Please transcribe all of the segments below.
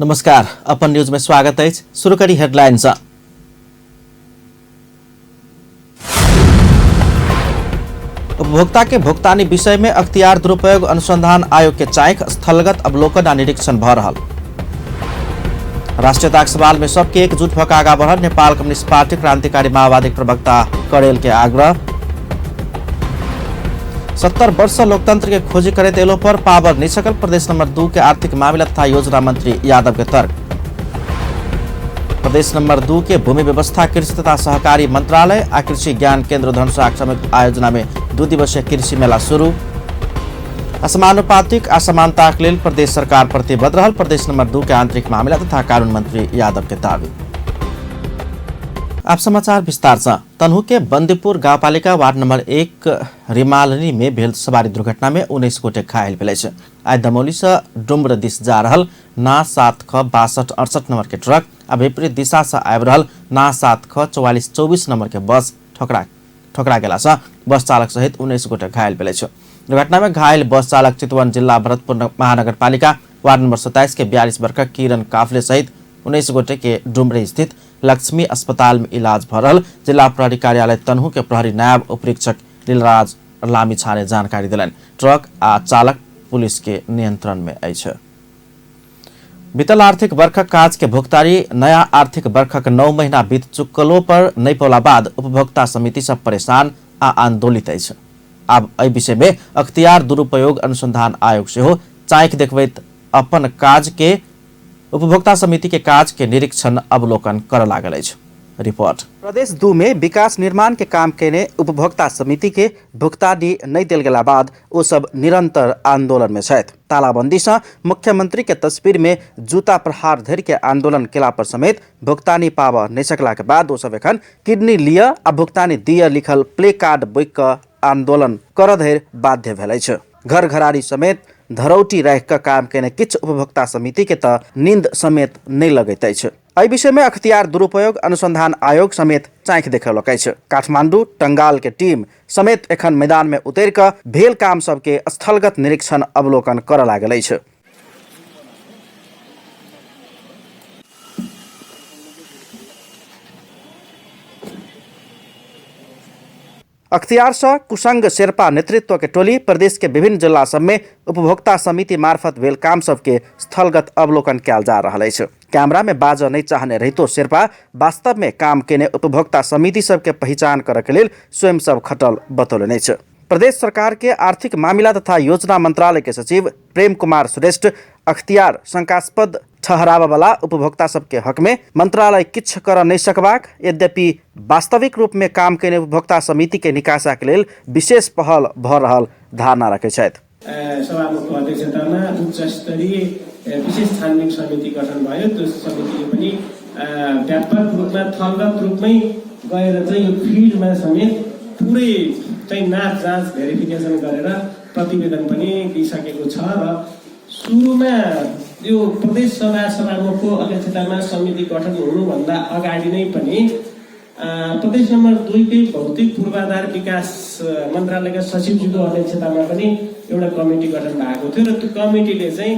नमस्कार, अपन न्यूज में स्वागत अछि। शुरू करी हेडलाइन सँ। उपभोक्ता के भुगतानी विषय में अख्तियार दुरुपयोग अनुसंधान आयोग के चाइख स्थलगत अवलोकन आ निरीक्षण भ रहल। राष्ट्रीयताक सवाल में सबके एकजुट भऽ आगा बढ़ल नेपाल कम्युनिस्ट पार्टी क्रांतिकारी माओवादी प्रवक्ता करेल के आग्रह। 70 वर्ष लोकतंत्र के खोजी करैत एलो पर पावर नहीं सकल प्रदेश नंबर 2 के आर्थिक मामिला तथा योजना मंत्री यादव के तर्क। प्रदेश नंबर 2 के भूमि व्यवस्था कृषि तथा सहकारी मंत्रालय आ कृषि ज्ञान केंद्र धनुषाक संयुक्त आयोजना में 2 दिवसीय कृषि मेला शुरू। असमानुपातिक असमानताक लेल प्रदेश सरकार प्रतिबद्ध रहल प्रदेश नंबर 2 के आंतरिक मामिला तथा कानून मंत्री यादव के दावी। आप समाचार विस्तार से। तनहु के बंदीपुर गाउँपालिका वार्ड नंबर 1 रिमालनी में भेल सवारी दुर्घटना में 19 गोटे घायल भेल अछि। आइ दमौली से डुम्र दिस जा रहल ना 7 ख 62 68 नंबर के ट्रक आ विपरीत दिशा से आबि रहल ना 7 ख 44 24 नंबर के बस ठोकरा गेला से बस चालक सहित 19 गोटे घायल भेल अछि। दुर्घटना में घायल बस चालक चितवन जिला भरतपुर महानगरपालिका वार्ड नंबर 27 के 42 वर्षक किरण काफले सहित 19 गोटे के डुमरी स्थित लक्ष्मी अस्पताल में इलाज भ रहल जिला प्रहरी कार्यालय तनहु के प्रहरी नायब उपरीक्षक लीलराज लामिछाने जानकारी देलनि। ट्रक आ चालक पुलिस के नियंत्रण में अछि। बीतल आर्थिक वर्षक काज के भुगतानी नया आर्थिक वर्षक 9 महीना बीत चुकलो पर नहि पौला बाद उपभोक्ता समिति सब परेशान आ आंदोलित अछि। आब एहि विषय में अख्तियार दुरुपयोग अनुसंधान आयोग सेहो चाँखि देखबैत अपन काज के उपभोक्ता समिति के काज के निरीक्षण अवलोकन कर लागल अछि। रिपोर्ट। प्रदेश 2 में विकास निर्माण के काम केने उपभोक्ता समिति के भुगतानी नहीं देल गेला बाद ओ सब निरंतर आंदोलन में छथि। तालाबंदी से मुख्यमंत्री के तस्वीर में जूता प्रहार धरि के आंदोलन केला पर समेत भुगतानी पाबऽ नहीं सकला के बाद ओ सब एखन किडनी लिअ आ भुगतानी दिअ लिखल प्ले कार्ड बोकि कऽ आंदोलन करऽ धरि बाध्य भेल अछि। घर घरारी समेत धरौटी राखि कऽ काम केने किछु उपभोक्ता समिति के तऽ नींद समेत नहीं लगैत अछि। एहि विषय में अख्तियार दुरुपयोग अनुसंधान आयोग समेत चाँखि देखौलक अछि। काठमांडू टंगाल के टीम समेत एखन मैदान में उतरि कऽ भेल काम सबके स्थलगत निरीक्षण अवलोकन करऽ लागल अछि। अख्तियार से कुसंग शेर्पा नेतृत्व के टोली प्रदेश के विभिन्न जिला सब में उपभोक्ता समिति मार्फत भेल काम सबके स्थलगत अवलोकन कयल जा रहल अछि। कैमरा में बाजऽ नहीं चाहने रहितो शेर्पा वास्तव में काम केने उपभोक्ता समिति सबके पहचान करऽ के लेल स्वयं सब खटल बतौलनि अछि। प्रदेश सरकार के आर्थिक मामिला तथा योजना मंत्रालय के सचिव प्रेम कुमार श्रेष्ठ अख्तियार शंकास्पद ठहराबऽ वाला उपभोक्ता सबके हक में मंत्रालय किछु करऽ नहीं सकबाक, यद्यपि वास्तविक रूप में काम केने उपभोक्ता समिति के निकासा के लेल विशेष पहल भऽ रहल धारणा रखै छथि। सभामुखको अध्यक्षतामा उच्च स्तरीय विशेष छानबिन समिति गठन भयो। त्यो समितिले पनि व्यापक रूपमा थलगत रूपमै गएर चाहिँ यो फिल्डमा समेत पुरै चाहिँ नाप जाँच भेरिफिकेसन गरेर प्रतिवेदन पनि दिइसकेको छ र सुरुमा यो प्रदेश सभा सभामुखको अध्यक्षतामा समिति गठन हुनुभन्दा अगाडि नै पनि प्रदेश नम्बर 2 कै भौतिक पूर्वाधार विकास मन्त्रालयका सचिवज्यूको अध्यक्षतामा पनि एउटा कमिटी गठन भएको थियो र त्यो कमिटीले चाहिँ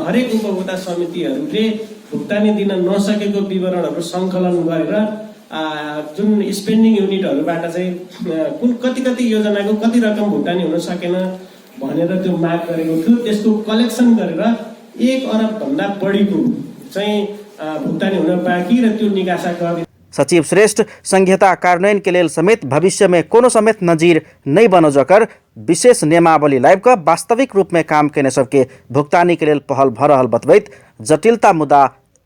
हरेक उपभोक्ता समितिहरूले भुक्तानी दिन नसकेको विवरणहरू सङ्कलन गरेर जुन स्पेन्डिङ युनिटहरूबाट चाहिँ कुन कति कति योजनाको कति रकम भुक्तानी हुन सकेन भनेर त्यो माग गरेको थियो। त्यसको कलेक्सन गरेर 1 अरब भन्दा बढीको चाहिँ भुक्तानी हुन बाँकी र त्यो निकासा गर्ने। सचिव श्रेष्ठ संहिता कार्यान्वयन के लेल समेत भविष्य में कोनो समेत नजीर नहीं बनो जकर विशेष नियमावली लाबि कऽ वास्तविक रूप में काम केने सबके भुगतानी के लेल पहल भऽ रहल बतबैत जटिलता मुद्दा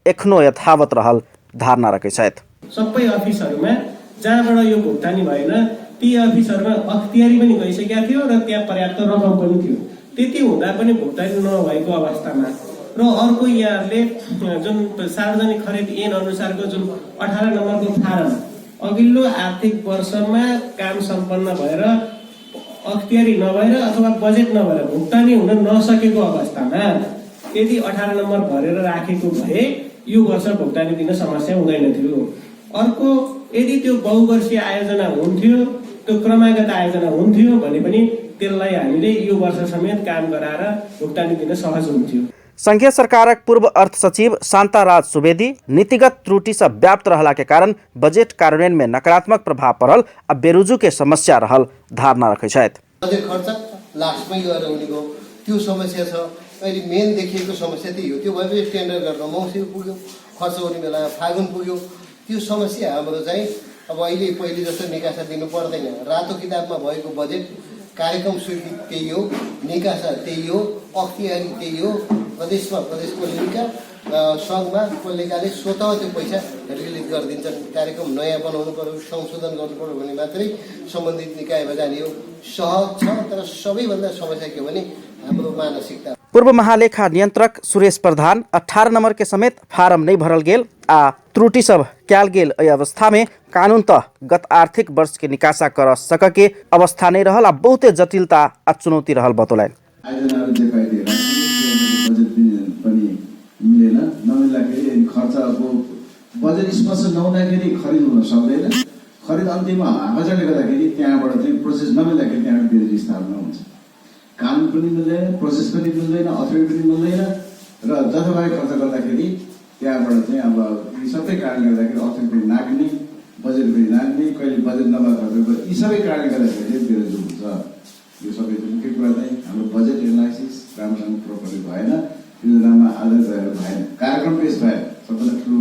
एखनो यथावत रहल धारणा रखै छथि। सबै अफिसहरूमा जहाँबाट यो भुक्तानी भएन ती अफिसहरूमा अख्तियारी पनि गइसकेको थियो र त्यहाँ पर्याप्त रकम पनि थियो। त्यति हुँदा पनि भुक्तानी नभएको अवस्थामा र अर्को यहाँहरूले जुन सार्वजनिक खरिद ऐन अनुसारको जुन 18 नम्बरको फारम अघिल्लो आर्थिक वर्षमा काम सम्पन्न भएर अख्तियारी नभएर अथवा बजेट नभएर भुक्तानी हुन नसकेको अवस्थामा यदि 18 नम्बर भरेर राखेको भए यो वर्ष भुक्तानी दिन समस्या हुँदैन थियो। अर्को यदि त्यो बहुवर्षीय आयोजना हुन्थ्यो, त्यो क्रमागत आयोजना हुन्थ्यो भने पनि त्यसलाई हामीले यो वर्ष समेत काम गराएर भुक्तानी दिन सहज हुन्थ्यो। संघीय सरकारक पूर्व अर्थ सचिव शान्ताराज सुवेदी नीतिगत त्रुटि से व्याप्त रहला के कारण बजट कार्यान्वयन में नकारात्मक प्रभाव पड़ल आ बेरुजू के समस्या रहल धारणा रखै छथि। बजेट खर्च लास्टमै गएर हुने भयो, त्यो समस्या छ। अहिले मेन देखिएको समस्या त्यही हो। त्यो भएपछि टेन्डर गर्न मङ्सिर पुग्यो, खर्च हुने बेला फागुन पुग्यो। त्यो समस्या हाम्रो चाहिँ अब अहिले पहिले जस्तो निकासा दिनु पर्दैन। रातो किताबमा भएको बजेट कार्यक्रम स्वीकृत त्यही हो, निकासा त्यही हो, अख्तियारी त्यही हो। प्रदेशमा प्रदेश कोलिका, सङ्घमा कोलिकाले स्वतः त्यो पैसा रिलिज गरिदिन्छन्। कार्यक्रम नयाँ बनाउनु पर्यो, संशोधन गर्नु पर्यो भने मात्रै सम्बन्धित निकायमा जाने हो। सहज छ, तर सबैभन्दा समस्या के हो भने हाम्रो मानसिकता। पूर्व महालेखा नियंत्रक सुरेश प्रधान 18 नंबर के समेत फारम नहीं भरल गेल आ त्रुटि सब कयल गेल। एहि अवस्था में कानून त गत आर्थिक वर्ष के निकासा कर सक के अवस्था नहीं रहल आ बहुते जटिलता आ चुनौती रहल बतौलनि। आयोजनाहरू जे पाइदिए बजेट पनि मिलेन। नमिल्दाखेरि खर्चको बजेट स्पष्ट नहुँदाखेरि खरिद हुन सक्दैन। खरिद अन्तिममा हावाजाले गर्दाखेरि त्यहाँबाट चाहिँ प्रोसेस नमिल्दाखेरि त्यहाँबाट बेरोजगारी स्थापना हुन्छ। कानुन पनि मिल्दैन, प्रोसेस पनि मिल्दैन, अथोरिटी पनि मिल्दैन र जथाभावी खर्च गर्दाखेरि त्यहाँबाट चाहिँ अब यी सबै कारणले गर्दाखेरि अथोरिटी पनि नाग्ने, बजेट पनि नाग्ने, कहिले बजेट नभएर खर्च, यी सबै कारणले गर्दाखेरि चाहिँ बेरोजगारी हुन्छ। यो सबै मुख्य कुरा चाहिँ हाम्रो बजेट एनालाइसिस राम्रोसँग प्रोपरली भएन, योजनामा आधारित भएर भएन, कार्यक्रम पेस भएन, सबभन्दा ठुलो।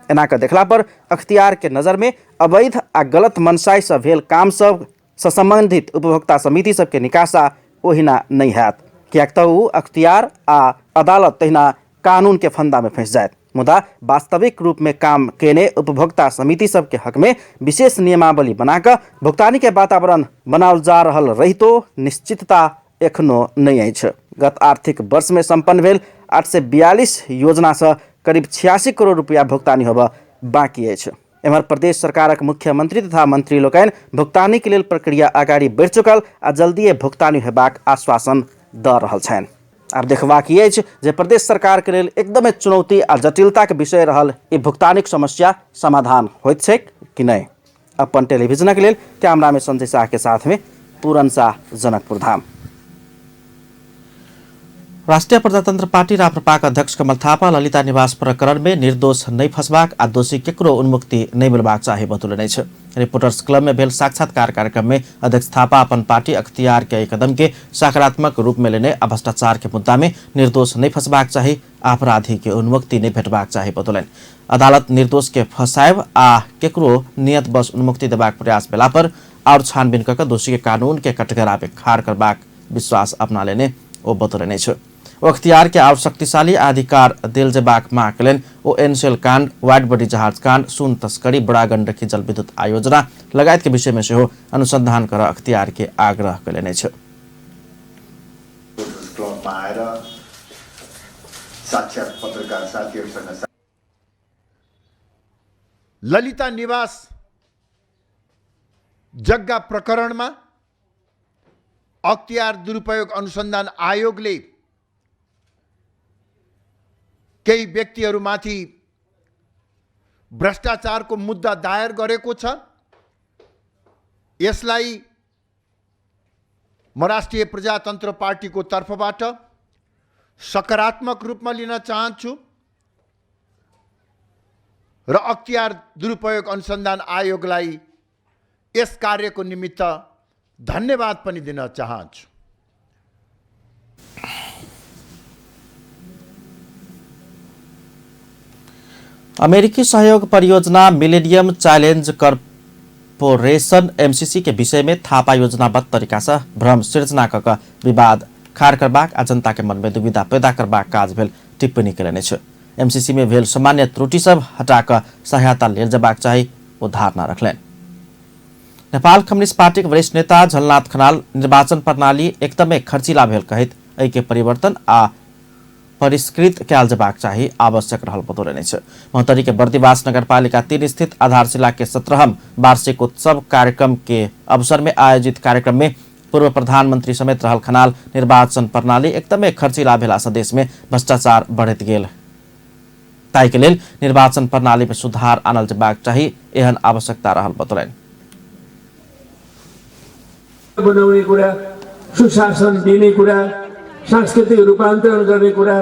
एना के देखला पर अख्तियार के नजर में अवैध आ गलत मनसाय से भेल काम सब से संबंधित उपभोक्ता समिति सबके निकासा ओहिना नहीं हैत, किएक तऽ ओ अख्तियार आ अदालत तहिना कानून के फंदा में फंसि जायत। मुदा वास्तविक रूप में काम केने उपभोक्ता समिति सबके हक में विशेष नियमावली बनाकऽ भुगतानी के वातावरण बनाओल जा रहल रहितो निश्चितता एखनो नहीं अछि। गत आर्थिक वर्ष में संपन्न भेल 842 योजना से करीब 86 करोड़ रुपया भुगतानी होबऽ बाँकी अछि। एम्हर प्रदेश सरकारक मुख्यमंत्री तथा मंत्री लोकनि भुगतानी के लेल प्रक्रिया अगाडि बढ़ि चुकल आ जल्दिए भुगतानी हेबाक आश्वासन दऽ रहल छनि। आब देखबाक ई अछि जे प्रदेश सरकार के लेल एकदमै चुनौती आ जटिलताके विषय रहल ई भुगतानीक समस्या समाधान होइत छैक कि नहि। अपन टेलीविजनक लेल कैमरामे संजय शाह के साथ में पूरन शाह, जनकपुर धाम। राष्ट्रिय प्रजातन्त्र पार्टी राप्रपाक अध्यक्ष कमल थापा ललिता निवास प्रकरण में निर्दोष नहीं फंसबाक आ दोषी केकरो उन्मुक्ति नहीं मिलबाक चाही बतौलनि अछि। रिपोर्टर्स क्लब में भेल साक्षात्कार कार्यक्रम में अध्यक्ष थापा अपन पार्टी अख्तियार के कदम के सकारात्मक रूप में लेने आ भ्रष्टाचार के मुद्दा में निर्दोष नहीं फंसबाक चाही, अपराधी के उन्मुक्ति नहीं भेटबाक चाही बतौलनि। अदालत निर्दोष के फंसायब आ केकरो नियत बस उन्मुक्ति देबाक प्रयास भेला पर और छानबीन कऽ दोषी के कानून के कटघरा में खाड़ करबाक विश्वास अपना लेने ओ बतौलनि अछि। ओ अख्तियार के आओर शक्तिशाली अधिकार देल जेबाक मांग कयलनि। ओ एनसेल कांड, वाइड बॉडी जहाज कांड, सुन तस्करी, बड़ा गंडकी जल विद्युत आयोजना लगायत के विषय में सेहो अनुसंधान कर अख्तियार के आग्रह कयलनि अछि। क्लबमा आएर साक्षात पत्रकार साथीहरूसँग ललिता निवास जग्गा प्रकरणमा अख्तियार दुरुपयोग अनुसन्धान आयोगले केही व्यक्तिहरूमाथि भ्रष्टाचारको मुद्दा दायर गरेको छ। यसलाई म राष्ट्रिय प्रजातन्त्र पार्टीको तर्फबाट सकारात्मक रूपमा लिन चाहन्छु र अख्तियार दुरुपयोग अनुसन्धान आयोगलाई यस कार्यको निमित्त धन्यवाद पनि दिन चाहन्छु। अमेरिकी सहयोग परियोजना मिलेनियम चैलेंज कॉरपोरेशन एमसीसी के विषय में थापा योजनाबद्ध तरीका से भ्रम सृजना कऽ विवाद खाड़ करबाक आ जनता के मन में दुविधा पैदा करबाक काज भेल टिप्पणी कयलनि अछि। एमसीसी में भेल सामान्य त्रुटि सब हटा कऽ सहायता लेल जेबाक चाही ओ धारणा रखलनि। नेपाल कम्युनिस्ट पार्टीक वरिष्ठ नेता झलनाथ खनाल निर्वाचन प्रणाली एकदमै खर्चिला भेल कहैत एहिके परिवर्तन आ परिष्कृत कयल जेबाक चाही आवश्यक रहल बतौलनि अछि। महोत्तरी के बर्दिवास नगरपालिका 3 स्थित आधारशिला के 17वां वार्षिक उत्सव कार्यक्रम के अवसर में आयोजित कार्यक्रम में पूर्व प्रधानमंत्री समेत रहल खनाल निर्वाचन प्रणाली एकदमै खर्चिला भेला सँ देश में भ्रष्टाचार बढ़ैत गेल, ताहि के लेल निर्वाचन प्रणाली में सुधार आनल जेबाक चाही एहन आवश्यकता रहल बतौलनि। बनाउने कुरा, सुशासन दिने कुरा, सांस्कृतिक रूपान्तरण गर्ने कुरा,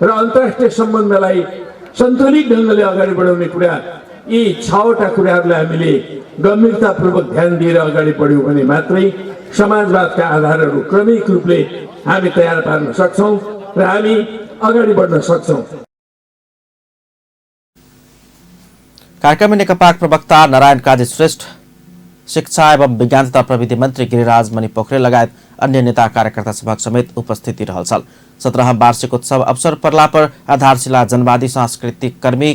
र अन्तर्राष्ट्रिय सम्बन्धलाई सन्तुलित ढङ्गले अगाडि बढाउने कुरा, यी छवटा कुराहरूलाई हामीले गम्भीरतापूर्वक ध्यान दिएर अगाडि बढ्यौँ भने मात्रै समाजवादका आधारहरू क्रमिक रूपले हामी तयार पार्न सक्छौँ र हामी अगाडि बढ्न सक्छौँ। कार्यक्रम में नेकपाक प्रवक्ता नारायण काजी श्रेष्ठ, शिक्षा एवं विज्ञान तथा प्रविधि मंत्री गिरिराज मणि पोखरेल लगायत अन्य नेता कार्यकर्ता सभक समेत उपस्थिति रहल छल। 17वां वार्षिक उत्सव अवसर पड़ला पर आधारशिला जनवादी सांस्कृतिक कर्मी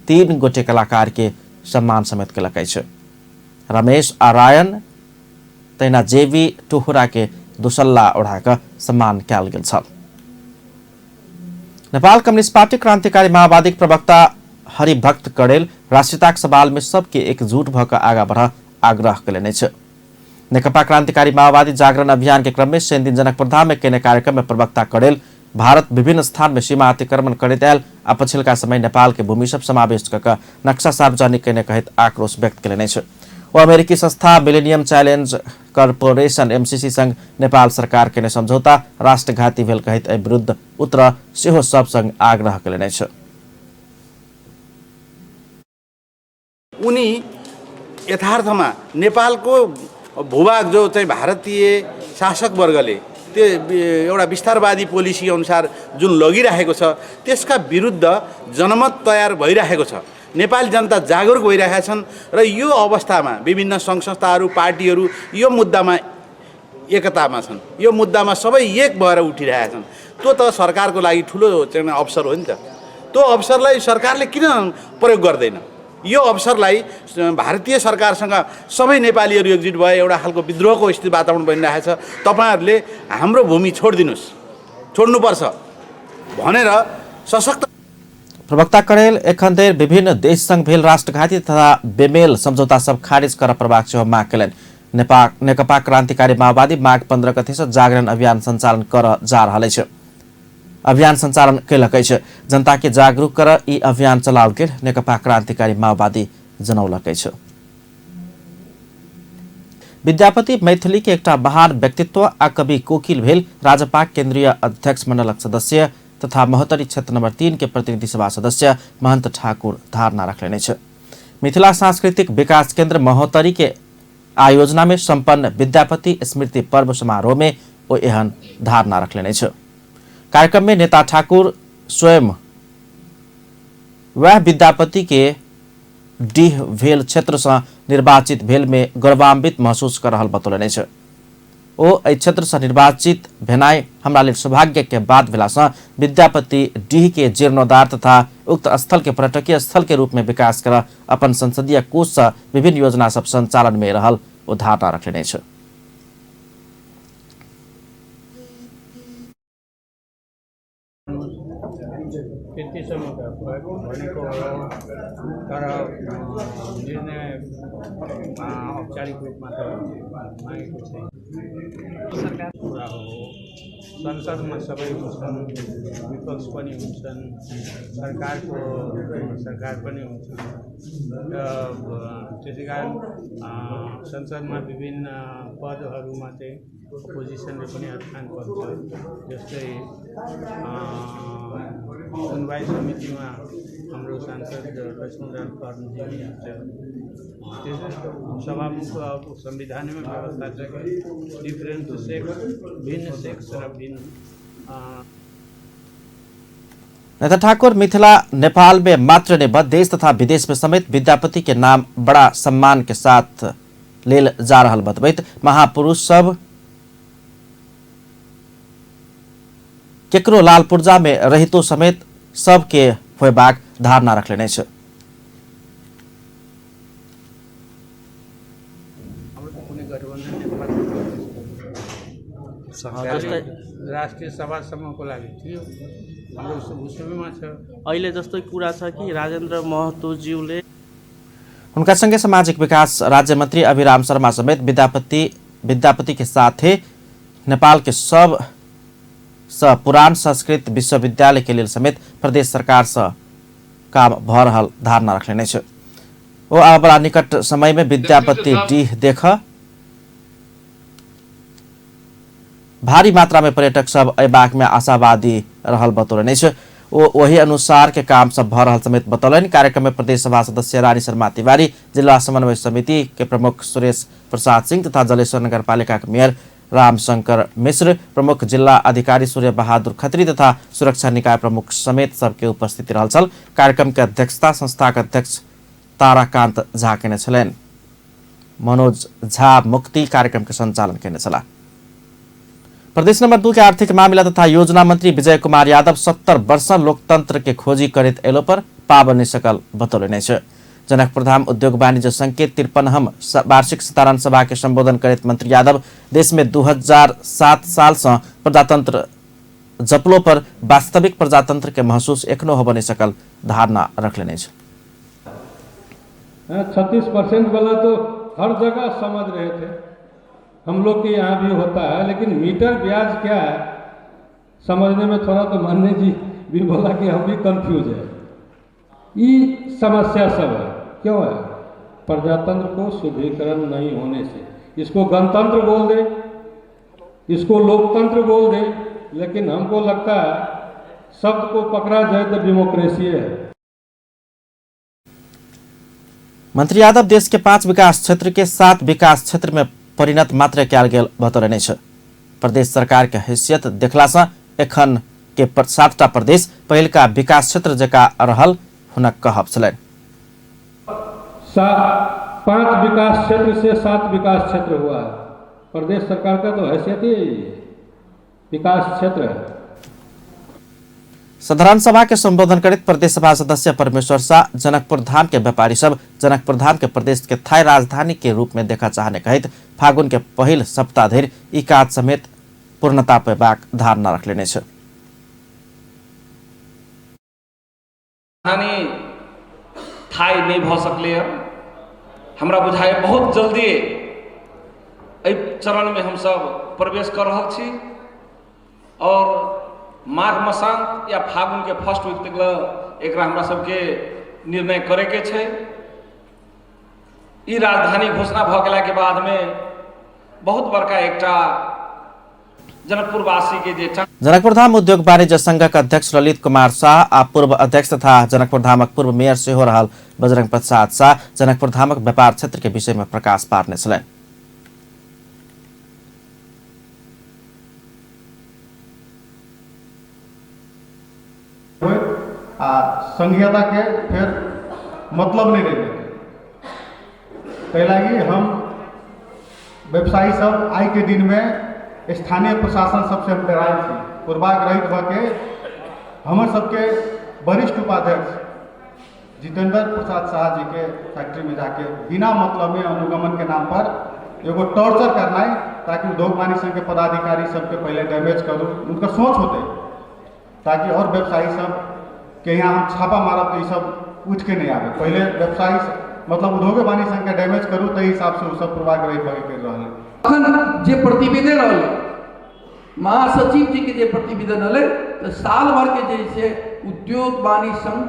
3 गोटे कलाकार के सम्मान समेत केलक अछि। रमेश आरायण तहिना जेवी टोहरा के दुसल्ला ओढ़ा सम्मान कयल गेल छल। नेपाल कम्युनिस्ट पार्टी क्रांतिकारी माओवादी प्रवक्ता हरिभक्त कडेल राष्ट्रियताक सवाल में सबके एकजुट भऽ कऽ आगा बढ़ आग्रह कयलनि अछि। नेकपा क्रांतिकारी माओवादी जागरण अभियान के क्रम में शनि दिन जनकपुरधाम में केने कार्यक्रम में प्रवक्ता कडेल भारत विभिन्न स्थान में सीमा अतिक्रमण करैत आयल आ पछिल्का समय नेपाल के भूमि सब समावेश कऽ कऽ नक्शा सार्वजनिक केने कहैत आक्रोश व्यक्त कयलनि अछि। ओ अमेरिकी संस्था मिलेनियम चैलेंज कॉरपोरेशन एमसीसी संग नेपाल सरकार केने समझौता राष्ट्रघाती भेल कहैत एहि विरुद्ध उतर सेहो सब संग आग्रह कयलनि अछि। उनी यथार्थमा नेपालको भूभाग जो चाहिँ भारतीय शासकवर्गले त्यो एउटा विस्तारवादी पोलिसी अनुसार जुन लगिरहेको छ त्यसका विरुद्ध जनमत तयार भइरहेको छ। नेपाली जनता जागरुक भइरहेका छन् र यो अवस्थामा विभिन्न सङ्घ संस्थाहरू पार्टीहरू यो मुद्दामा एकतामा छन्, यो मुद्दामा सबै एक भएर उठिरहेका छन्। त्यो त सरकारको लागि ठुलो चाहिँ अवसर हो नि त। त्यो अवसरलाई सरकारले किन प्रयोग गर्दैन? यो अवसरलाई भारतीय सरकारसँग सबै नेपालीहरू एकजुट भए एउटा खालको विद्रोहको स्थिति वातावरण बनिरहेको छ। तपाईँहरूले हाम्रो भूमि छोडिदिनुहोस्, छोड्नुपर्छ भनेर सशक्त प्रवक्ता कडेल एखन धरि विभिन्न देश संग भेल राष्ट्रघाती तथा बेमेल समझौता सब खारिज कर पड़बाक सेहो माग कयलनि। नेकपा क्रांतिकारी माओवादी माघ 15 गते से जागरण अभियान संचालन कर जा रहल अछि। अभियान संचालन कयलक अछि। जनता के जागरूक कर ई अभियान चलाओल गेल नेकपा क्रांतिकारी माओवादी जनौलक अछि। विद्यापति मैथिली के एकटा महान व्यक्तित्व आ कवि कोकिल भेल राजपा केंद्रीय अध्यक्ष मंडलक सदस्य तथा महोत्तरी क्षेत्र नंबर 3 के प्रतिनिधि सभा सदस्य महंत ठाकुर धारणा रखलनि अछि। मिथिला सांस्कृतिक विकास केंद्र महोत्तरी के आयोजना में संपन्न विद्यापति स्मृति पर्व समारोह में ओ एहन धारणा रखलनि अछि। कार्यक्रम में नेता ठाकुर स्वयं वह विद्यापति के डीह भेल क्षेत्र से निर्वाचित भेल में गौरवान्वित महसूस कर रहल बतौलनि अछि। ओ एहि क्षेत्र से निर्वाचित भेनाइ हमरा लेल सौभाग्य के बात भेला से विद्यापति डीह के जीर्णोद्धार तथा उक्त स्थल के पर्यटकीय स्थल के रूप में विकास कर अपन संसदीय कोष से विभिन्न योजना सब संचालन में रहल ओ धारणा रखलनि अछि। त्यतिसम्म त भनेको हो, तर निर्णय औपचारिक रूपमा त मागेको छैन। सरकार कुरा हो, संसदमा सबै हुन्छन्, विपक्ष पनि हुन्छन्, सरकारको सरकार पनि हुन्छन् र त्यसै कारण संसदमा विभिन्न पदहरूमा चाहिँ अपोजिसनले पनि स्थान पाउँछ। जस्तै सुनवाई समितिमा हाम्रो सांसद लक्ष्मणलाल कर्णजी हुनुहुन्छ। त्यसै सभामुखको अब संविधानमै व्यवस्था छ कि डिफ्रेन्ट सेक्स, भिन्न सेक्स र भिन्न। नेता ठाकुर मिथिला नेपाल में मात्र नहीं देश तथा विदेश में समेत विद्यापति के नाम बड़ा सम्मान के साथ लेल जा रहल बतबैत महापुरुष सब केकरो लाल पुर्जा में रहितो समेत सबके होयबाक धारणा रखलनि अछि। राष्ट्रिय सभासम्मको लागि थियो, हाम्रो उसैमा छ। अहिले जस्तो कुरा छ कि राजेन्द्र महतोज्यूले उनका संगे सामाजिक विकास राज्य मंत्री अभिराम शर्मा समेत विद्यापति के साथे नेपाल के सब पुरान संस्कृत विश्वविद्यालय के लेल समेत प्रदेश सरकार से काम भ रहल धारणा रखलनि अछि। ओ आबला निकट समय में विद्यापति डीह देख भारी मात्रा में पर्यटक सब अयबाक में आशावादी रहल बतौलनि अछि। ओ ओही अनुसार के काम सब भ रहल समेत बतौलनि। कार्यक्रम में प्रदेश सभा सदस्य रानी शर्मा तिवारी, जिला समन्वय समिति के प्रमुख सुरेश प्रसाद सिंह तथा जलेश्वर नगरपालिका के मेयर रामशंकर मिश्र, प्रमुख जिल्ला अधिकारी सूर्य बहादुर खत्री तथा सुरक्षा निकाय प्रमुख समेत सबके उपस्थिति रहल छल। कार्यक्रम के अध्यक्षता संस्थाक अध्यक्ष ताराकांत झा केने छलनि। मनोज झा मुक्ति कार्यक्रम के संचालन केने छलाह। प्रदेश नंबर 2 के आर्थिक मामिला तथा योजना मंत्री विजय कुमार यादव 70 वर्ष लोकतंत्र के खोजी करैत एलो पर पाब नहि सकल बतौलनि अछि। जनकपुरधाम उद्योग वाणिज्य संघ के 53हम वार्षिक साधारण सभा के संबोधन करैत मंत्री यादव देश में 2007 साल से प्रजातंत्र जपलो पर वास्तविक प्रजातंत्र के महसूस एखनो होब नहि सकल धारणा रखलनि अछि। 36% वाला तो हर जगह समझ रहे थे, हम लोग के यहाँ भी होता है, लेकिन मीटर ब्याज क्या है समझने में थोड़ा तो मान्य जी भी बोला कि हम भी कंफ्यूज है। ये समस्या सब है, क्यों है? प्रजातंत्र को सुदृढ़ीकरण नहीं होने से, इसको गणतंत्र बोल दे, इसको लोकतंत्र बोल दे, लेकिन हमको लगता है शब्द को पकड़ा जाए तो डेमोक्रेसी है। मंत्री यादव देश के 5 विकास क्षेत्र के 7 विकास क्षेत्र में परिणत मात्र कयल गेल बतौलनि अछि। प्रदेश सरकार के हैसियत देखला से एखन के 7टा प्रदेश पहिलका विकास क्षेत्र जकाँ रहल हुनक कहब छलनि। 5 विकास क्षेत्र से 7 विकास क्षेत्र हुआ है। प्रदेश सरकार का तो हैसियत ही विकास क्षेत्र है। साधारण सभा के संबोधन करैत प्रदेश सभा सदस्य परमेश्वर शाह जनकपुर धाम के व्यापारी सब जनकपुर धाम के प्रदेश के थाई राजधानी के रूप में देखा चाहने कहैत फागुन के पहिल सप्ताह धरि ई काज समेत पूर्णता पेबाक धारणा रखलेने अछि। राजधानी थाई नहीं भ सकलै, हमरा बुझाय बहुत जल्दी एहि चरण में हम सब प्रवेश कर रहल छी और माघ मसांत या फागुन के फर्स्ट वीक तक एकरा हमरा सबके निर्णय करे के छै। ई राजधानी घोषणा भ गेला के बाद में बहुत बड़का एकटा जनकपुरवासी के जे जनकपुरधाम उद्योग वाणिज्य संघक अध्यक्ष ललित कुमार शाह आ पूर्व अध्यक्ष तथा जनकपुरधामक पूर्व मेयर सेहो रहल बजरंग प्रसाद शाह जनकपुरधामक व्यापार क्षेत्र के विषय में प्रकाश पारने छलनि। आ संघीयता के फिर मतलब नहीं रह जेतै, ताहि लागि हम व्यवसायी सब आइ के दिन में स्थानीय प्रशासन सबसे हम डरायल छी। पूर्वाग्रहित भऽ के हमर सबके वरिष्ठ उपाध्यक्ष जितेंद्र प्रसाद शाह जी के फैक्ट्री में जाके बिना मतलब में अनुगमन के नाम पर एगो टॉर्चर करनाइ, ताकि उद्योग वाणिज्य संघ के पदाधिकारी सबके पहले डैमेज करूँ, उनका सोच होते ताकि और व्यवसायी सब के यहाँ हम छापा मारब तो ये सब उठ के नहीं आवे। पहले व्यवसायी मतलब उद्योग वाणिज्य संघ के डैमेज करूँ ताहि हिसाब से सब पूर्वाग्रहित भऽ के रहल। अखन जे प्रतिवेदन रहलै महासचिव जी के जे प्रतिवेदन रहलै तो साल भर के जैसे उद्योग वाणिज्य संघ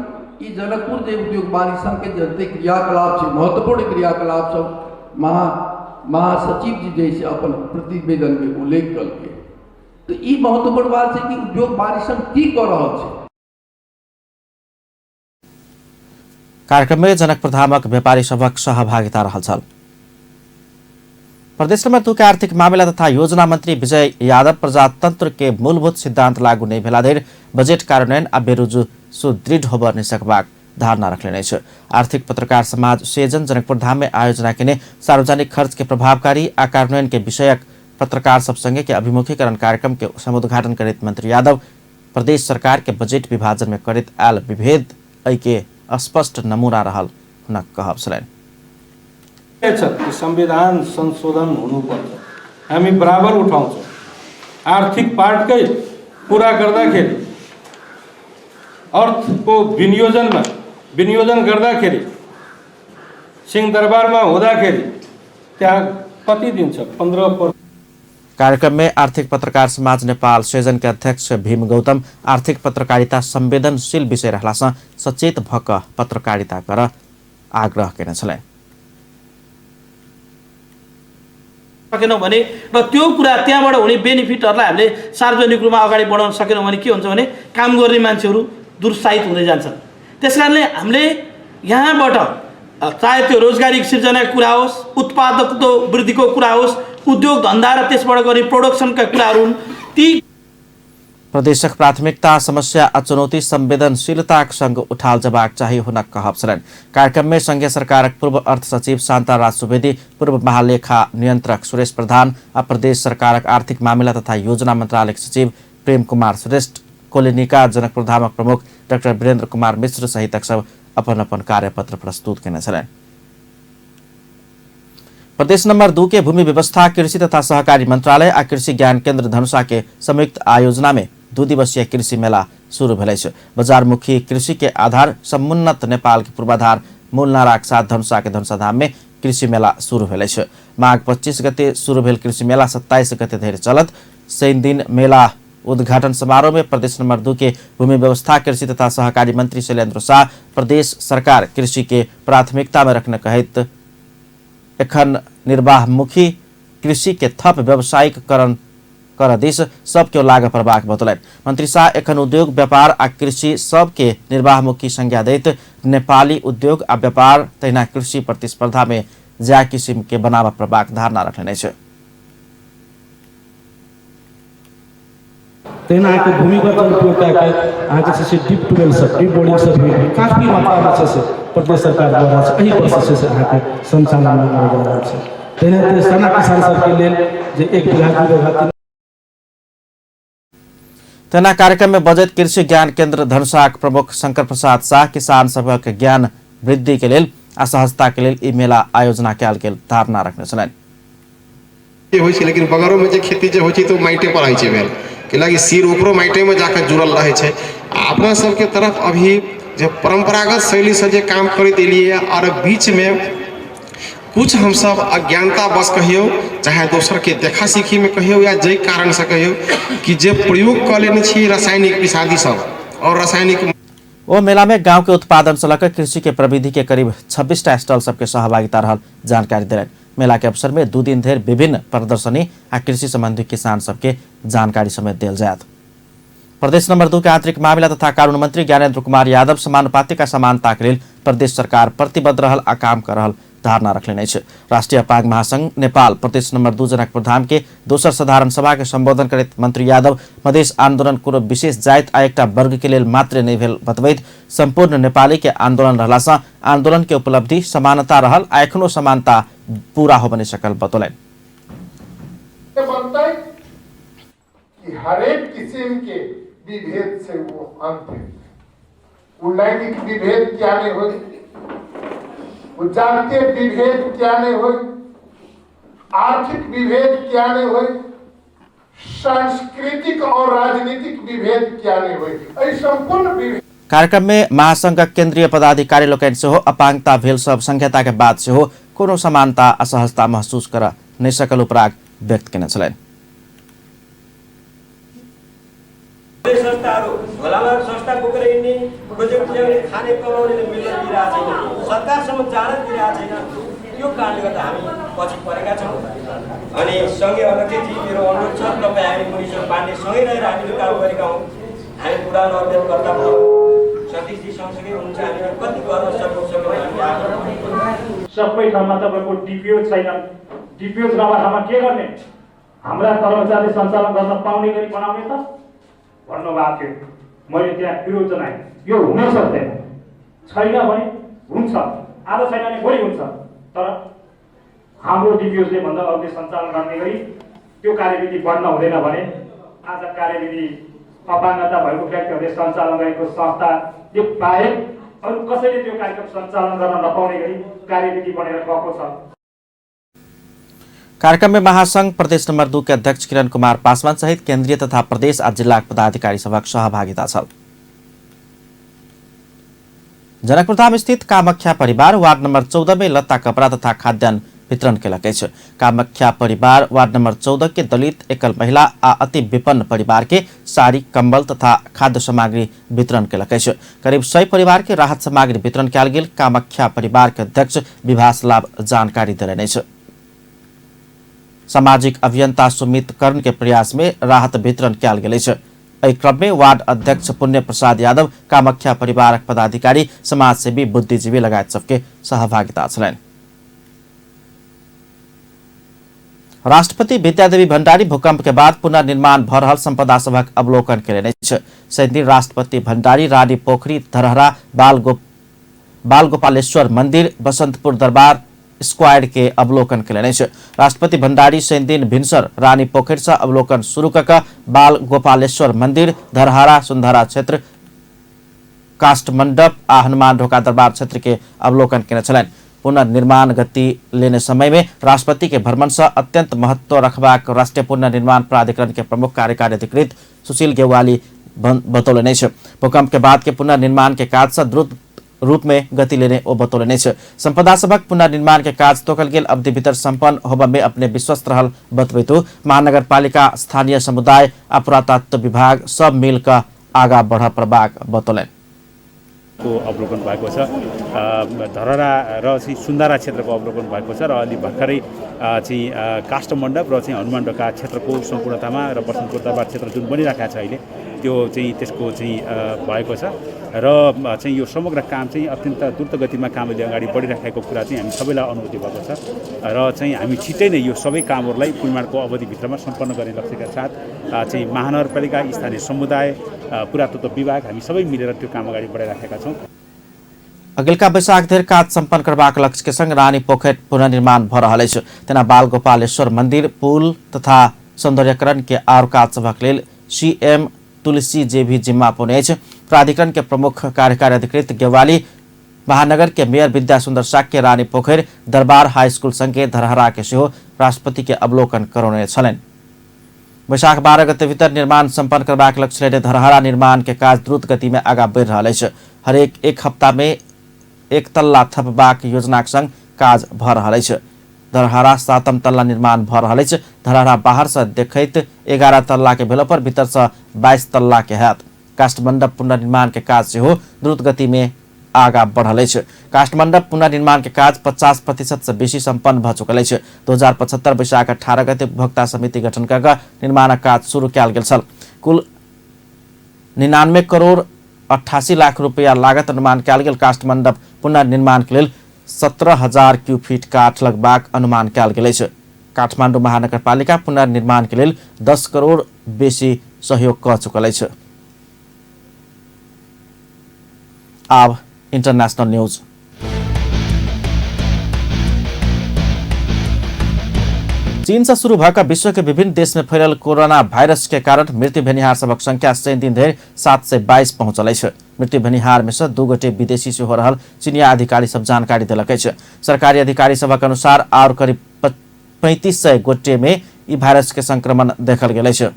ई जनकपुर जे उद्योग वाणिज्य संघ के जते क्रियाकलाप छै महत्वपूर्ण क्रियाकलाप सब महासचिव जी जैसे अपन प्रतिवेदन में उल्लेख कलकै। तो ई महत्वपूर्ण बात छै कि उद्योग वाणिज्य संघ की कऽ रहल छै। कार्यक्रम में जनकपुरधामक व्यापारी सभक सहभागिता रहल छल। प्रदेश नंबर 2 के आर्थिक मामिला तथा योजना मंत्री विजय यादव प्रजातंत्र के मूलभूत सिद्धांत लागू नहीं भेला धरि बजट कार्यान्वयन आ बेरुजु सुदृढ़ होब नहि सकबाक धारणा रखलनि अछि। आर्थिक पत्रकार समाज सेजन जनकपुरधाम में आयोजना केने सार्वजनिक खर्च के प्रभावकारी आ कार्यान्वयन के विषयक पत्रकार सब संगे के अभिमुखीकरण कार्यक्रम के समुद्घाटन करैत मंत्री यादव प्रदेश सरकार के बजट विभाजन में करैत आयल विभेद एहि के स्पष्ट नमूना रहल हुनक कहब छलनि। संविधान संशोधन हुनुपर्छ, हामी बराबर उठाउँछौँ। आर्थिक पार्टकै कुरा गर्दाखेरि अर्थको विनियोजन गर्दाखेरि सिंहदरबारमा हुँदाखेरि त्यहाँ कति दिन्छ 15%। कार्यक्रम में आर्थिक पत्रकार समाज नेपाल सेजन के अध्यक्ष भीम गौतम आर्थिक पत्रकारिता संवेदनशील विषय रहला से सचेत भक पत्रकारिता कर आग्रह केने छलनि। सकेनौँ भने र त्यो कुरा त्यहाँबाट हुने बेनिफिटहरूलाई हामीले सार्वजनिक रूपमा अगाडि बढाउन सकेनौँ भने के हुन्छ भने काम गर्ने मान्छेहरू दुरुत्साहित हुँदै जान्छन्। त्यसकारणले हामीले यहाँबाट चाहे त्यो रोजगारी सिर्जनाको कुरा होस्, उत्पादकत्व वृद्धिको कुरा होस्, उद्योग धन्दा र त्यसबाट गर्ने प्रोडक्सनका कुराहरू हुन्, ती प्रदेशक प्राथमिकता समस्या आ चुनौती संवेदनशीलताक संग उठाल जबाक चाही हुनक कहब छलनि। कार्यक्रम में संघीय सरकारक पूर्व अर्थ सचिव शान्ताराज सुवेदी, पूर्व महालेखा नियंत्रक सुरेश प्रधान आ प्रदेश सरकारक आर्थिक मामिला तथा योजना मंत्रालयक सचिव प्रेम कुमार श्रेष्ठ, कोलिनिका जनकपुर धामक प्रमुख डाक्टर वीरेन्द्र कुमार मिश्र सहितक सब अपन अपन कार्यपत्र प्रस्तुत केने छलनि। प्रदेश नंबर 2 के भूमि व्यवस्था कृषि तथा सहकारी मंत्रालय आ कृषि ज्ञान केंद्र धनुषा के संयुक्त आयोजना में 2 दिवसीय कृषि मेला शुरू भेल अछि। बाजारमुखी कृषि के आधार समुन्नत नेपाल के पूर्वाधार मूल नाराक साथ धनुषा के धनुषा धाम में कृषि मेला शुरू भेल अछि। माघ 25 गते शुरू भेल कृषि मेला 27 गते धरि चलत। शनि दिन मेला उद्घाटन समारोह में प्रदेश नंबर 2 के भूमि व्यवस्था कृषि तथा सहकारी मंत्री शैलेन्द्र शाह प्रदेश सरकार कृषि के प्राथमिकता में रखने कहैत एखन निर्वाहमुखी कृषि के थप व्यावसायिकरण कर दिस सबके लाग पड़बाक बतौलनि। मंत्री शाह एखन उद्योग व्यापार आ कृषि सबके निर्वाहमुखी संज्ञा दैत नेपाली उद्योग आ व्यापार तहिना कृषि प्रतिस्पर्धा में ज्या किसिम के बनाबऽ पड़बाक धारणा रखने अछि। तहिना अहाँके भूमिगत जल उपयोग कए के अहाँके जे छै डीप ट्यूबवेल सब, डीप बोरिंग सब भी काफी मात्रामे छै से प्रदेश सरकार द्वारा एहि वर्ष छै से अहाँके संचालनमे आयल जा रहल छै। तहिना साना किसान सबके लेल जे 1 बीघा 2 बीघा 3। तहिना कार्यक्रम में बजैत कृषि ज्ञान केंद्र धनुषाक प्रमुख शंकर प्रसाद शाह किसान सभक ज्ञान वृद्धि के लेल आ सहजता के लेल ई मेला आयोजना कयल गेल धारणा रखने छलनि। होइ छै, लेकिन बगरोमे जे खेती जे होइ छै तऽ ओ माटिे पर होइ छै भेल, कैलाकि सिर ओकरो माटिमे जाके जुड़ल रहै छै। आ अपना सबके तरफ अभी जे परम्परागत शैलीसँ जे काम करैत एलियै आओर बीचमे कुछ हमसब अज्ञानतावश कहियौ, चाहे दोसरके देखा सीखीमे कहियौ या जाहि कारणसँ कहियौ कि जे प्रयोग कऽ लेने छी रासायनिक विषादी सब आओर रासायनिक। ओ मेला में गांव के उत्पादन से लकर कृषि के प्रविधि के करीब 26टा स्टॉल सबके सहभागिता रहल जानकारी देलनि। मेला के अवसर में 2 दिन धरि विभिन्न प्रदर्शनी आ कृषि संबंधी किसान सबके जानकारी समेत देल जायत। प्रदेश नंबर 2 के आंतरिक मामिला तथा कानून मंत्री ज्ञानेन्द्र कुमार यादव समानुपातिक आ समानता के लेल प्रदेश सरकार प्रतिबद्ध रहल आ काम कर रहल धारणा रखलनि अछि। राष्ट्रीय अपांग महासंघ नेपाल प्रदेश नंबर 2 जनकपुर धाम के दोसर साधारण सभा के संबोधन करैत मंत्री यादव मधेश आंदोलन कोनो विशेष जाति आ एकटा वर्ग के लेल मात्र नहि भेल बतबैत संपूर्ण नेपाली के आंदोलन रहला सँ आंदोलन के उपलब्धि समानता रहल आ एखनो समानता पूरा होबय नहि सकल बतौलनि। बनतै कि हरेक किस्म के विभेद से वो अंत है। वो लैंगिक विभेद क्या नहीं हो, वो जातीय विभेद क्या नहीं हो, आर्थिक विभेद क्या नहीं हो, सांस्कृतिक और राजनीतिक विभेद क्या नहीं हो, संपूर्ण विभेद। कार्यक्रम में महासंघक केंद्रीय पदाधिकारी लोकनि सेहो अपांगता भेल सब संहिता के बाद सेहो कोनो समानता असहजता महसूस कर नहि सकल उपराग व्यक्त केने छलनि। संस्थाहरू झोलामा संस्था बोकेर हिँड्ने, प्रोजेक्ट ल्याउने, खाने कमाउनेले मिल्न दिइरहेको छैन, सरकारसम्म जान दिइरहेको छैन। त्यो कारणले गर्दा हामी पछि परेका छौँ। अनि सँगै अध्यक्षजी मेरो अनुरोध छ, तपाईँ हामी मुनिसर पाण्डे सँगै रहेर हामीले काम गरेका हौँ। हामी पुरानो अध्ययनकर्ता भयौँ, सतीशजी सँगसँगै हुनुहुन्छ, हामीले कति गर्न सक्यौँ सक्यौँ। सबै ठाउँमा तपाईँको डिपिओ छैनन्, डिपिओ नभए ठाउँमा के गर्ने? हाम्रा कर्मचारी सञ्चालन गर्न पाउने गरी बनाउने त भन्नुभएको थियो। मैले त्यहाँ विरोध जनाएँ, यो हुन सक्दैन, छैन भने हुन्छ, आज छैन भने भोलि हुन्छ, तर हाम्रो डिपिओले भन्दा अरूले सञ्चालन गर्ने गरी त्यो कार्यविधि बन्न हुँदैन भने आज कार्यविधि अपाङ्गता भएको व्यक्तिहरूले सञ्चालन गरेको संस्थाले बाहेक अरू कसैले त्यो कार्यक्रम सञ्चालन गर्न नपाउने गरी कार्यविधि बनेर गएको छ। कार्यक्रम में महासंघ प्रदेश नंबर 2 के अध्यक्ष किरण कुमार पासवान सहित केंद्रीय तथा प्रदेश आ जिला पदाधिकारी सभक सहभागिता छल। जनकपुरधाम स्थित कामाख्या परिवार वार्ड नंबर 14 में लत्ता कपड़ा तथा खाद्यान्न वितरण केलक अछि। कामाख्या परिवार वार्ड नंबर 14 के दलित एकल महिला आ अति विपन्न परिवार के साड़ी, कंबल तथा खाद्य सामग्री वितरण केलक अछि। करीब 100 परिवार के राहत सामग्री वितरण कयल गेल कामाख्या परिवार के अध्यक्ष विभास लाभ जानकारी देलनि अछि। सामाजिक अभियंता सुमित कर्ण के प्रयास में राहत वितरण कयल गेल अछि। एहि क्रम में वार्ड अध्यक्ष पुण्य प्रसाद यादव, कामाख्या परिवारक पदाधिकारी, समाजसेवी, बुद्धिजीवी लगायत सबके सहभागिता छलनि। राष्ट्रपति विद्यादेवी भण्डारी भूकंप के बाद पुनर्निर्माण भ रहल संपदा सभक अवलोकन केलनि अछि। शनिदिन राष्ट्रपति भण्डारी रानी पोखरी, धरहरा, बालगोपालेश्वर मंदिर, बसंतपुर दरबार स्क्वायर के अवलोकन केलनि अछि। राष्ट्रपति भण्डारी शनिदिन भिनसर रानी पोखरि से अवलोकन शुरू क क बाल गोपालेश्वर मंदिर, धरहरा, सुंदरा क्षेत्र, काष्ठमंडप आ हनुमान ढोका दरबार क्षेत्र के अवलोकन केने छलनि। पुनर्निर्माण गति लेने समय में राष्ट्रपति के भ्रमण से अत्यंत महत्व रखबाक राष्ट्रीय पुनर्निर्माण प्राधिकरण के प्रमुख कार्यकारी अधिकृत सुशील गेवाली बतौलनि अछि। भूकंप के बाद के पुनर्निर्माण के काज से द्रुत रूप में गति लेने ओ बतौलनि अछि। संपदा सभक पुनर्निर्माण के काज तोकल गेल अवधि भीतर संपन्न होबय में अपने विश्वस्त रहल बतबैत महानगरपालिका, स्थानीय समुदाय आ पुरातत्व विभाग सब मिल क आगा बढ़ पड़बाक बतौलनि। को अवलोकन भएको छ। धरहरा र चाहिँ सुन्दारा क्षेत्रको अवलोकन भएको छ र अलि भर्खरै चाहिँ काष्ठमण्डप र चाहिँ हनुमान ढोका क्षेत्रको सम्पूर्णतामा र बसन्तपुर दरबार क्षेत्र जुन बनिरहेको छ अहिले त्यो चाहिँ त्यसको चाहिँ भएको छ र चाहिँ यो समग्र काम चाहिँ अत्यन्त द्रुत गतिमा काम अहिले अगाडि बढिराखेको कुरा चाहिँ हामी सबैलाई अनुभूति भएको छ र चाहिँ हामी छिट्टै नै यो सबै कामहरूलाई निर्माणको अवधिभित्रमा सम्पन्न गर्ने लक्ष्यका साथ चाहिँ महानगरपालिका, स्थानीय समुदाय, पुरातत्व विभाग हामी सबै मिलेर त्यो काम अगाडि बढाइराखेका छौँ। अगिलका वैशाख धरि काज सम्पन्न करबाक लक्ष्य के संग रानी पोखरि पुनर्निर्माण भ रहल अछि। तेना बालगोपालेश्वर मंदिर, पुल तथा सौंदर्यकरण के आर काज सभक लेल सीएम तुलसी जे भी जिम्मा पौने अछि। प्राधिकरण के प्रमुख कार्यकारी अधिकृत गेवाली महानगर के मेयर विद्या सुंदर शाक्य रानी पोखरि दरबार हाई स्कूल संगे धरहरा के सेहो राष्ट्रपति के अवलोकन करौने छलनि। वैशाख 12 गते भीतर निर्माण सम्पन्न करबाक लक्ष्य लेने धरहरा निर्माण के काज द्रुत गति में आगा बढ़ि रहल अछि। हरेक एक हप्ता में एक तल्ला थपबाक योजनाक संग काज भ रहल अछि। धरहरा 7म तल्ला निर्माण भ रहल अछि। धरहरा बाहर से देखैत 11 तल्ला के भेला पर भीतर से 22 तल्ला के हैत। काष्ठमंडप पुनर्निर्माण के काज सेहो द्रुत गति में आगा बढ़ल अछि। काष्ठमंडप पुनर्निर्माण के काज 50% से बेसी सम्पन्न भ चुकल अछि। 2075 वैशाख 18 गते उपभोक्ता समिति गठन क निर्माणक काज शुरू कयल गेल छल। कुल 99 करोड़ 88 लाख रुपया लागत अनुमान कयल गेल काष्ठमंडप पुनर्निर्माण के लेल 17,000 क्यू फीट काठ लगबाक अनुमान कयल गेल अछि। काठमांडू महानगरपालिका पुनर्निर्माण के लेल 10 करोड़ बेसी सहयोग क चुकल अछि। आब इंटरनेशनल न्यूज। चीन से शुरू भऽ विश्व के विभिन्न देश में फैलल कोरोना वायरस के कारण मृत्यु भेनिहार सभक संख्या शनि दिन धरि 722 पहुंचल अछि। मृत्यु भेनिहार में से 2 गोटे विदेशी सेहो रहल चीनिया अधिकारी सब जानकारी देलक अछि। सरकारी अधिकारी सभक अनुसार और करीब 3500 गोटे में ई वायरस के संक्रमण देखल गेल अछि।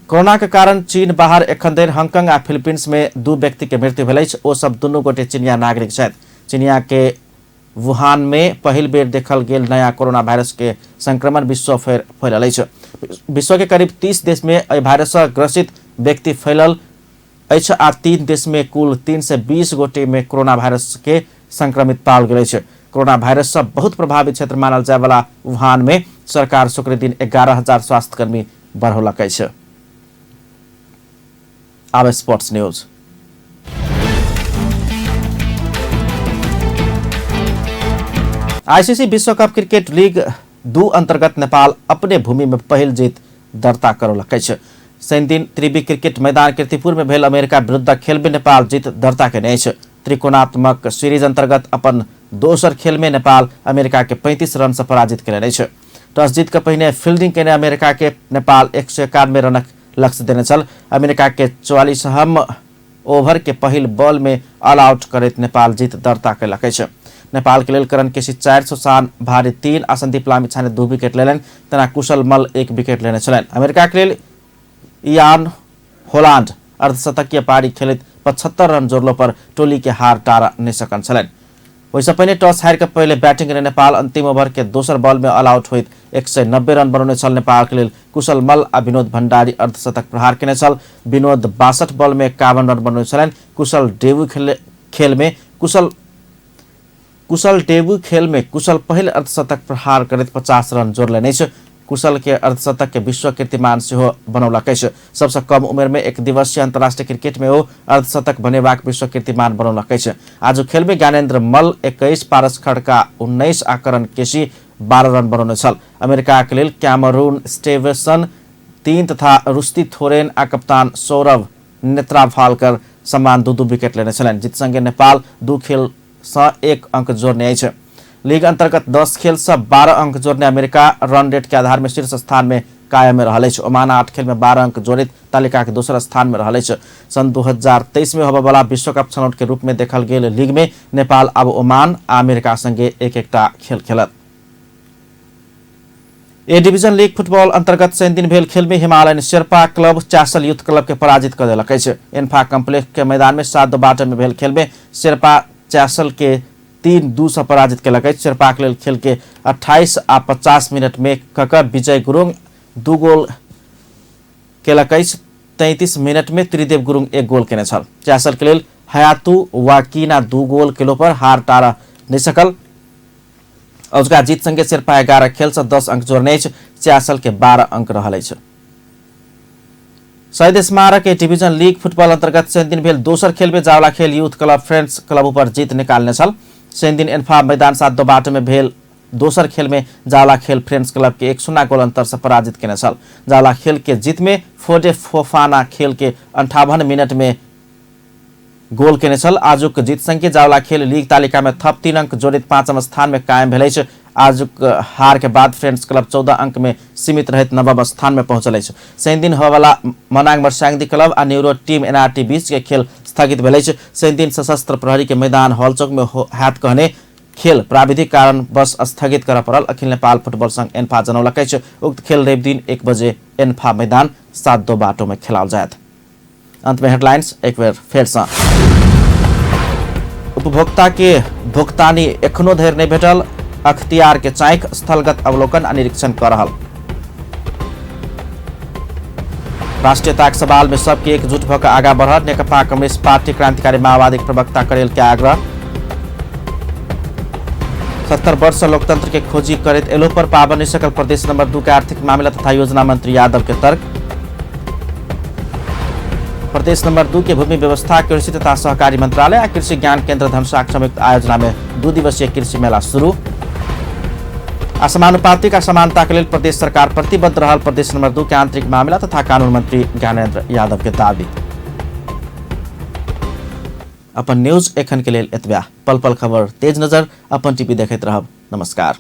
कोरोना के कारण चीन बाहर एखन धरि हांगकांग आ फिलीपींस में 2 व्यक्ति के मृत्यु भेल अछि। ओ सब दुनू गोटे चीनिया नागरिक छथि। चीनिया के वुहान में पहिल बेर देखल गेल नया कोरोना वायरस के संक्रमण विश्व फैलल अछि। विश्व के करीब 30 देश में एहि वायरस से ग्रसित व्यक्ति फैलल अछि आ 3 देश में कुल 320 गोटे में कोरोना वायरस के संक्रमित पाओल गेल अछि। कोरोना वायरस से बहुत प्रभावित क्षेत्र मानल जाय वाला वुहान में सरकार शुक्र दिन 11,000 स्वास्थ्यकर्मी बढ़ौलक अछि। आब स्पोर्ट्स न्यूज। आईसीसी विश्व कप क्रिकेट लीग 2 अंतर्गत नेपाल अपने भूमि में पहिल जीत दर्ता करौलक अछि। शनिदिन त्रिवी क्रिकेट मैदान कीर्तिपुर में भेल अमेरिका विरुद्ध खेल में नेपाल जीत दर्ता केने अछि। त्रिकोणात्मक सीरीज अंतर्गत अपन दोसर खेल में नेपाल अमेरिका के 35 रन से पराजित केने अछि। टॉस जीत के पहिने फील्डिंग केने अमेरिका के नेपाल 191 रनक लक्ष्य देने छल। अमेरिका के 44म ओवर के पहिल बॉल में ऑल आउट करैत नेपाल जीत दर्ता कयलक अछि। नेपाल के लेल करण केसी 4, सुशांत भारी 3 आ संदीप लामिछाने 2 विकेट लेलनि, तेना कुशल मल 1 विकेट लेने छलनि। अमेरिका के लेल इयान होलांड अर्धशतकीय पारी खेलैत 75 रन जोड़लो पर टोली के हार टारा नहि सकल छलनि। ओहिसँ पहिने टॉस हारि कऽ पहिले बैटिंग केने नेपाल अंतिम ओवर के दोसर बॉल में ऑल आउट होइत 190 रन बनौने छल। नेपाल के लेल कुशल मल आ विनोद भंडारी अर्धशतक प्रहार केने छल। विनोद 62 बॉल में 51 रन बनौने छलनि। कुशल डेब्यू खेल में कुशल पहिल अर्धशतक प्रहार करैत 50 रन जोड़लनि अछि। कुशल के अर्धशतक के विश्व कीर्तिमान सेहो बनौलक अछि। सबसँ कम उमेर में एक दिवसीय अंतर्राष्ट्रीय क्रिकेट में ओ अर्धशतक बनेबाक विश्व कीर्तिमान बनौलक अछि। आजुक खेल में ज्ञानेन्द्र मल्ल 21, पारस खड़का 19 आ करण केसी 12 रन बनौने छल। अमेरिका के लेल कैमरून स्टेवेसन 3 तथा रुस्ती थोरेन आ कप्तान सौरभ नेत्राभालकर समान 2-2 विकेट लेने छलनि। जीत संगे नेपाल 2 खेल सँ 1 अंक जोड़ने अछि। लीग अंतर्गत 10 खेल सँ 12 अंक जोड़ने अमेरिका रन रेट के आधार में शीर्ष स्थान में कायम रहल अछि। ओमान 8 खेल में 12 अंक जोड़ित तालिका के दोसर स्थान में रहल अछि। सन् 2023 में होबयवला विश्वकप छनौट के रूप में देखल गेल लीग में नेपाल आब ओमान आ अमेरिका संगे एक-एकटा खेल खेलत। ए डिवीजन लीग फुटबॉल अंतर्गत शनि दिन भेल खेल में Himalayan Sherpa club Chyasal youth club के पराजित कर देलक अछि। एन्फा कॉम्प्लेक्स के मैदान में 7-2 बाटो में भेल खेल में शेरपा च्यासल के 3-2 से पराजित केलक अछि। शेरपा के लेल खेल के 28 आ 50 मिनट में कक विजय गुरुङ 2 गोल केलक अछि। 33 मिनट में त्रिदेव गुरुङ 1 गोल केने छल। च्यासल के लेल हयातु वाकिना 2 गोल केलो पर हार टारऽ नहि सकल। अजुका जीत संगे शेरपा 11 खेल से 10 अंक जोड़ने अछि। च्यासल के 12 अंक रहल अछि। शहीद स्मारक ए डिवीजन लीग फुटबॉल अंतर्गत शनि दिन भेल दोसर खेल में जावला खेल यूथ क्लब फ्रेंड्स क्लब ऊपर जीत निकालने छल। शनि दिन एन्फा मैदान 7-2 बाटो में भेल दोसर खेल में जावला खेल फ्रेंड्स क्लब के 1-0 गोल अंतर से पराजित केने छल। जावला खेल के जीत में फोडे फोफाना खेल के 58 मिनट में गोल केने छल। आजुक जीत संगे जावला खेल लीग तालिका में थप 3 अंक जोड़ित 5म स्थान में कायम भेल अछि। आजुक हार के बाद फ्रेंड्स क्लब 14 अंक में सीमित रहैत 9म स्थान में पहुंचल अछि। शनि दिन होबयवला मनाङ मर्स्याङ्दी क्लब आ न्यूरो टीम एनआरटी बीच के खेल स्थगित भेल अछि। शनि दिन सशस्त्र प्रहरी के मैदान हॉलचौक में हैत कहने खेल प्राविधिक कारणवश स्थगित करऽ पड़ल अखिल नेपाल फुटबॉल संघ एन्फा जनौलक अछि। उक्त खेल रवि दिन 1 बजे एन्फा मैदान 7-2 बाटो में खेलाओल जायत। अंत में हेडलाइंस एक बेर फेर सँ। उपभोक्ता के भुगतानी एखनो धरि नहि भेटल, अख्तियार के चाँखि स्थलगत अवलोकन आ निरीक्षण कऽ रहल। राष्ट्रीयताक सवाल में सबके एकजुट भऽ कऽ आगाँ बढ़त, नेकपा कम्युनिस्ट पार्टी क्रांतिकारी माओवादी प्रवक्ता करेल के आग्रह। 70 वर्ष लोकतंत्र के खोजी करैत एलो पर पाबि नहि सकल प्रदेश नंबर 2 के आर्थिक मामिला तथा योजना मंत्री यादव के तर्क। प्रदेश नंबर 2 के भूमि व्यवस्था कृषि तथा सहकारी मंत्रालय आ कृषि ज्ञान केंद्र धनुषाक संयुक्त आयोजना में 2 दिवसीय कृषि मेला शुरू। असमानुपातिक असमानता के लेल प्रदेश सरकार प्रतिबद्ध रहल प्रदेश नंबर 2 के आंतरिक मामिला तथा कानून मंत्री ज्ञानेन्द्र यादव के दावी। अपन न्यूज एखन के लेल एतबा। पल पल खबर तेज नजर अपन टीवी देखैत रहब। नमस्कार।